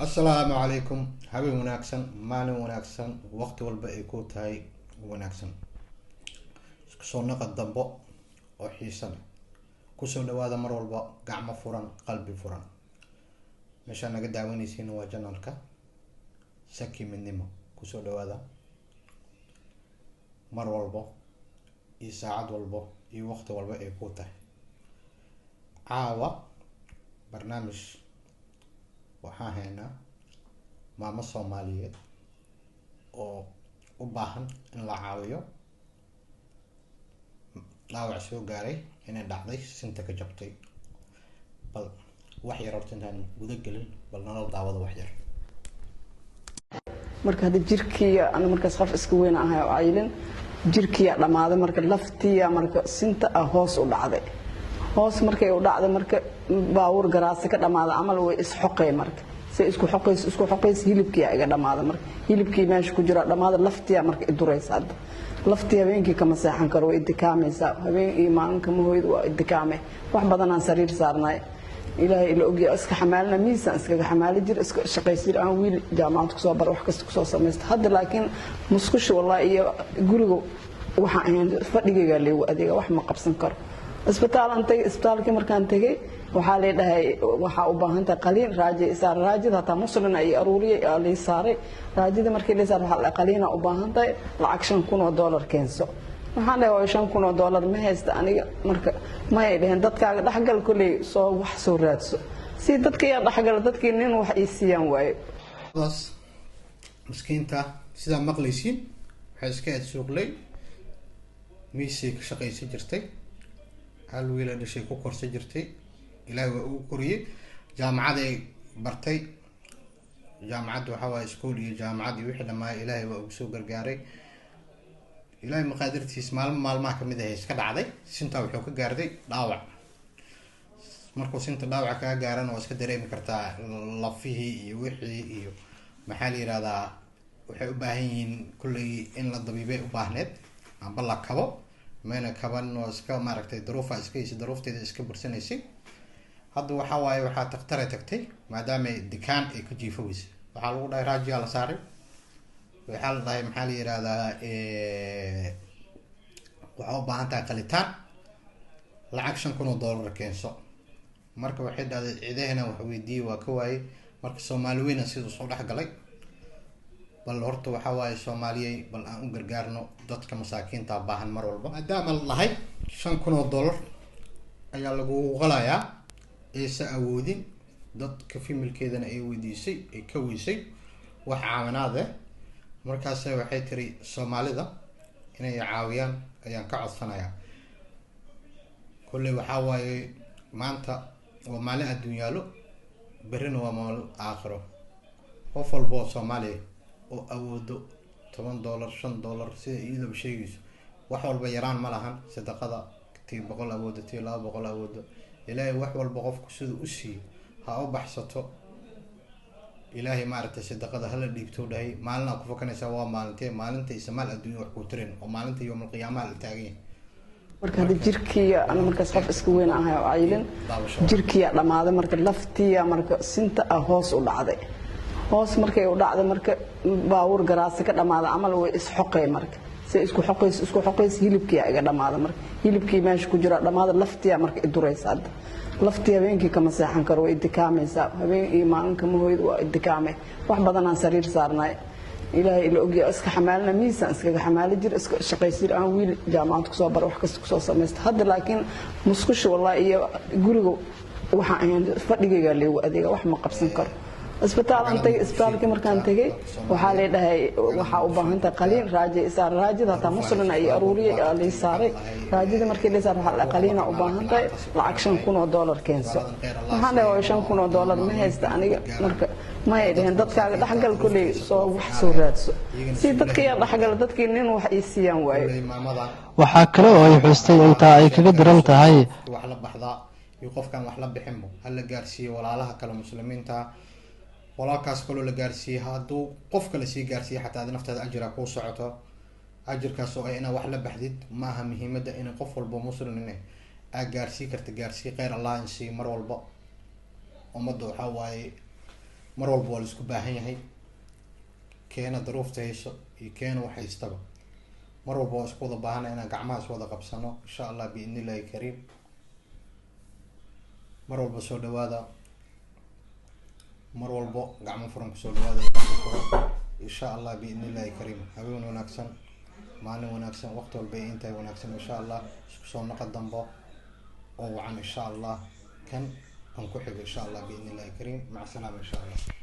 Assalaamu calaykum, habeen wanaagsan, maalin wanaagsan, waqti walba ay ku tahay wanaagsan. Isku soo naqad dambo oo xiisa leh. Kusoo dhawaada mar walba gacmo furan, qalbi furan. Meeshaa naga daawanaysiin waa channelka Saki Midnimo. Kusoo dhawaada mar walbo iyo saacad walbo iyo waqti walba ay ku tahay. Caawa barnaamij waxaan haynaa maamo Soomaaliyeed oo u baahan in la caawiyo, dhaawac soo gaaray, inay dhacday, sinta ka jabtay. Bal wax yar horta intaan guda gelin, bal nala daawada wax yar. Marka hadda jirkiya ana markaas qof iska weyn ahay oo caylin, jirkiya dhammaaday. Marka laftiya marka sinta ah hoos u dhacday. Hoos markay u dhacday, marka baabuur garaasi ka dhammaaday camal way isxoqay. Marka say isku xoqays, isku xoqays, hilibkiya iga dhammaaday. Marka hilibkii meesha ku jira dhammaaday, laftiya marka i duraysa. Hadda laftii habeenkii kama seexan karo, way idikaamaysaa. Habeen iyo maalin kama hooyada, waa idikaame. Wax badanaan sariir saarnay, Ilaahay ila ogyahay. Iska xamaalina, miisaan iskaga xamaali jir, iska shaqaysi jir, aan wiil jaamacad kusoo bara, wax kasta kusoo samaysta. Hadda laakiin musqusha wallahi iyo guriga waxaan ahayn fadhigayga leegu adeega, wax ma qabsan karo. Isbitaalaan tagay. Isbitaalkii markaan tagay waxaa lay dhahay waxaa u baahan tahay qaliin. Raaji isaar, raajida hataa muslin ay aruuriyay lay saaray. Raajida markii lay saaray waxaa la qaliina u baahan tahay, lacag $5,000 keenso. Waxaan dhahay waa $5,000 ma haysta aniga. Marka mayay dhaheen dadkaaga dhexgal, kolley soo wax soo raadso. Si dadka yaa dhexgala, dadkii nin wax ii siiyaan waaye. Daas miskiinta sidaa maqlaysiin waxay iska aad suuqley, miisay ka shaqaysan jirtay, hal wiila dhashay ku korsan jirtay. Ilaahay waa ugu koriyey. Jaamacaday bartay, jaamacadda waxaa waaye school iyo jaamacad iyo wixii dhammaay. Ilaahay waa ugu soo gargaaray. Ilaahay maqaadirtiis, maalmo maalmaha kamid ah iska dhacday, sintaa wuxuu ka gaarday dhaawac. Markuu sinta dhaawaca kaga gaarana, waa iska dareemi kartaa lafihii iyo wixii iyo maxaa la yihahdaa, waxay u baahan yihiin kulley in la dabiibay u baahneed amba la kabo. Mayna kaban, waa iska maaragtay daruufa iska haysa, daruufteeda iska bursanaysay. Hadda waxaa waaye waxaa takhtaray tagtay, maadaama dikaan ay ka jiifo weysay. Waxaa lagu dhahay raajiyaa la saaray. Waxaa la dhahay, maxaa la yihahdaa, waxaa u baahan tahay qalitaan, lacag $5,000 keenso. Marka waxay dhahday cidahena wax weydiiyey, waa ka waayey. Marka Soomaali weyna siduu soo dhex galay. Bal horta waxaa waaye, Soomaaliyey, bal aan u gargaarno dadka masaakiinta baahan mar walba. Maadaama la dhahay $5,000 ayaa lagugu qalayaa, aysa awoodin, dadka familkeedana ay weydiisay, ay ka weysay wax caawinaade. Markaase waxay tiri Soomaalida inay caawiyaan ayaan ka codsanayaa. Kolley waxaa waaye maanta waa maalin adduunyaalo, berrina waa maalin aakhiro. Qof walba oo Soomaaliya oo awoodo $10, $5, sida iyadaba sheegayso, wax walba yaraan ma lahan. Sadaqada tii 100 awoodo, tii 200 awoodo, Ilaahay wax walba qofku siduu u siiyo ha u baxsato. Ilaahay maaragtay sadaqada hala dhiibto dhahay. Maalin aa ku fakanaysaa waa maalintee? Maalinta isamaal adduunya wax kuu tirin oo maalinta yowmal qiyaamaha la taagan yahay. Marka hadda jirkiya ana markaas qof iska weyn ahay oo caylin, jirkiya dhammaaday. Marka laftiya marka sinta ah hoos u dhacday. Hoos markay u dhacday, marka baabuur garaasi ka dhammaaday camal way isxoqay. Marka say isku xoqays, isku xoqays, hilibkiya iga dhammaaday. Marka hilibkii meesha ku jira dhammaaday, laftiya marka i duraysa. Hadda laftii habeenkii kama seexan karo, way idikaamaysaa. Habeen iyo maalin kama hooyada, waa idikaame. Wax badanaan sariir saarnay, Ilaahay ila ogyahay. Iska xamaalina, miisaan iskaga xamaali jir, iska shaqaysi jir, aan wiil jaamacad kusoo bara, wax kasta kusoo samaysta. Hadda laakiin musqusha wallahi iyo guriga waxaan ahayn fadhigayga leegu adeega, wax ma qabsan karo. Isbitaalaan tagay. Isbitaalkii markaan tagay waxaa lay dhahay waxaa u baahan tahay qaliin. Raaji isaar, raajida hataa muslin ay aruuriyay lay saaray. Raajida markii lay saaray waxaa la qaliina u baahan tahay, lacag $5,000 keenso. Waxaan dhahay waa $5,000 ma haysta aniga. Marka mayay dhaheen dadkaaga dhexgal, kolley soo wax soo raadso. Si dadka yaa dhexgala, dadkii nin wax ii siiyaan waaye. Waxaa kale oo ay xustay intaa ay kaga daran tahay wax la baxdaa iyo qofkaan wax la bixinbo hala gaarsiiyo walaalaha kale muslimiinta. Walaalkaas kaloo la gaarsiiyey, hadduu qof kale sii gaarsiiya xataa adi naftaada ajira kuu socoto, ajirkaas oo ah inaad wax la baxdid. Maaha muhiimada in qof walbo muslim aad gaarsii karta, gaarsii. Kheyr Allah in siiyo mar walba. Ummadda waxaa waaye Mar walba waa la isku baahan yahay, keena daruufta hayso iyo keena wax haystaba. Mar walba waa isku wada baahana inaan gacmaha is wada qabsano, insha Allah biidni Illahi kariim. Mar walba soo dhawaada, mar walbo gacmo furan kusoo dhawaada, gacmo furan, insha Allah biidni Illahi kariim. Habeen wanaagsan, maalin wanaagsan, waqti walba ay intahay wanaagsan, insha Allah. Isku soo naqa dambo oo wacan, insha Allah, kan ku xigo, insha Allah biidni Illahi kariim. Maca salaama, insha Allah.